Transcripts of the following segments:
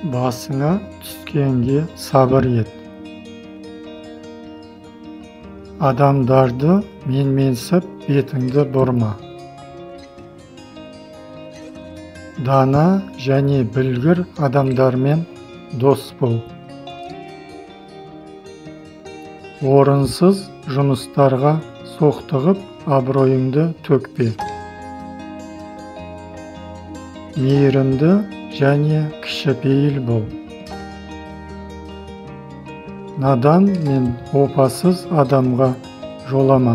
Басыңа түскенге сабыр ет. Адамдарды менменсіп бетіңді бұрма. Дана және білгір адамдармен дос бол. Орынсыз жұмыстарға соқтығып, абыройыңды төкпе. Мейірімді және кішіпейіл бол. Надан мен опасыз адамға жолама.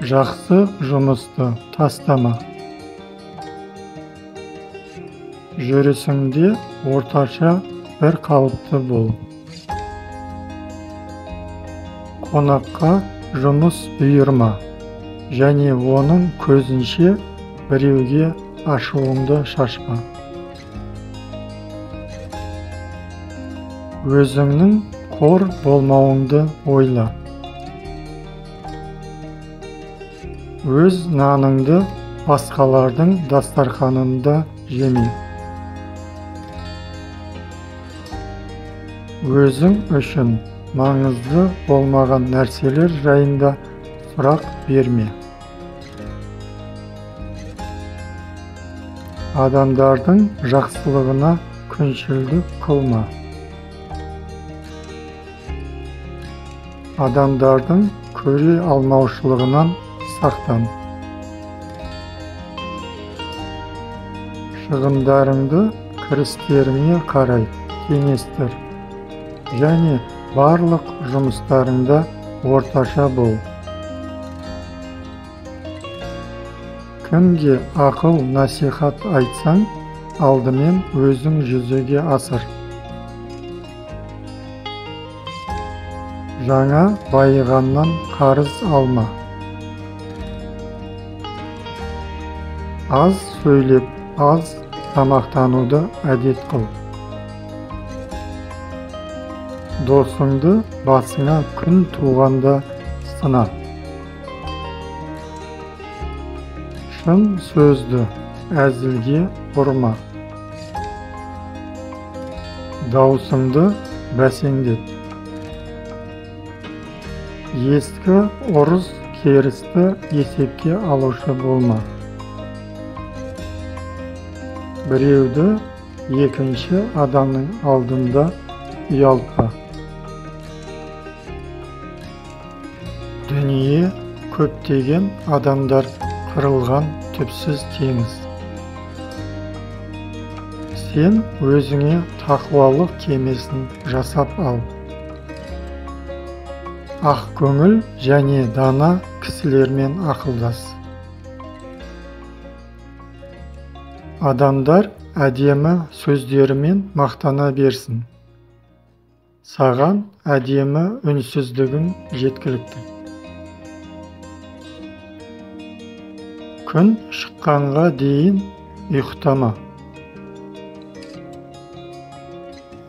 Жақсы жұмысты тастама. Жүрісіңде орташа бір қалыпты бол. Қонаққа жұмыс бұйырма және оның көзінше біреуге ашуыңды шашпа. Өзіңнің қор болмауыңды ойла. Өз наныңды басқалардың дастарханында жеме. Өзің үшін маңызды болмаған нәрселер жайында сұрақ берме. Адамдардың жақсылығына күншілдік қылма. Адамдардың көре алмаушылығынан сақтан. Шығындарыңды кірістеріңе қарай теңестір және барлық жұмыстарыңда орташа бол. Кімге ақыл насихат айтсаң, алдымен өзің жүзеге асыр. Жаңа байығаннан қарыз алма. Аз сөйлеп, аз тамақтануды әдет қыл. Досыңды басыңа күн туғанда сына. Шын сөзді әзілге бұрма. Даусыңды бәсеңдет. Ескі ұрыс керісті есепке алушы болма. Біреуді екінші адамның алдында ұялтпа. Дүние көптеген адамдар қырылған түпсіз теңіз. Сен өзіңе тақуалық кемесін жасап ал. Ақкөңіл және дана кісілермен ақылдас. Адамдар әдемі сөздерімен мақтана берсін. Саған әдемі үнсіздігің жеткілікті. Күн шыққанға дейін ұйықтама.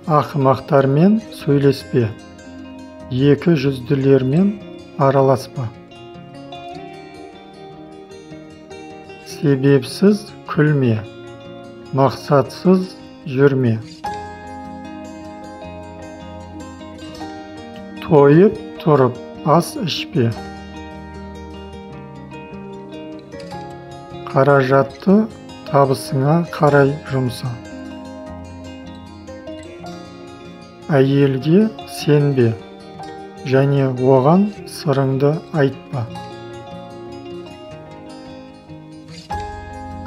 Ақымақтармен сөйлеспе, екі жүзділермен араласпа. Себепсіз күлме, мақсатсыз жүрме. Тойып тұрып ас ішпе. Қаражатты табысыңа қарай жұмса. Әйелге сенбе және оған сырыңды айтпа.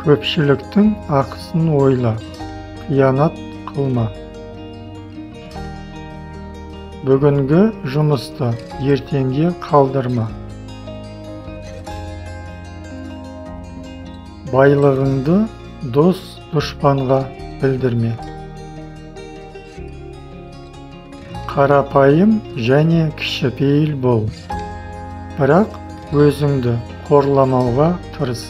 Көпшіліктің ақысын ойла, қиянат қылма. Бүгінгі жұмысты ертеңге қалдырма. Байлығыңды дос дұшпанға білдірме. Қарапайым және кішіпейіл бол, бірақ өзіңді қорламауға тырыс.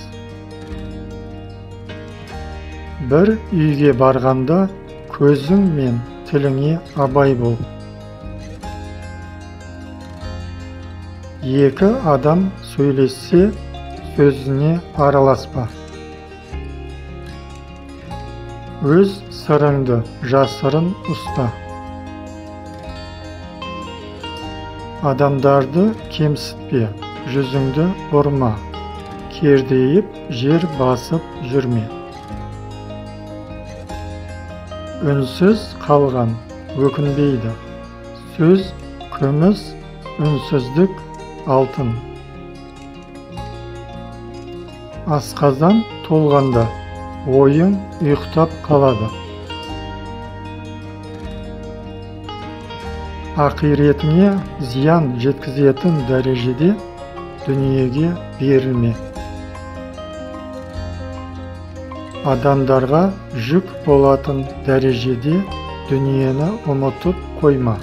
Бір үйге барғанда көзің мен тіліңе абай бол. Екі адам сөйлессе, сөзіне араласпа. Өз сырыңды жасырын ұста. Адамдарды кемсітпе, жүзіңді бұрма, кердейіп жер басып жүрме. Үнсіз қалған өкінбейді. Сөз күміс, үнсіздік алтын. Асқазан толғанда ойың ұйықтап қалады. Ақиретіңе зиян жеткізетін дәрежеде дүниеге берілме. Адамдарға жүк болатын дәрежеде дүниені ұмытып қойма.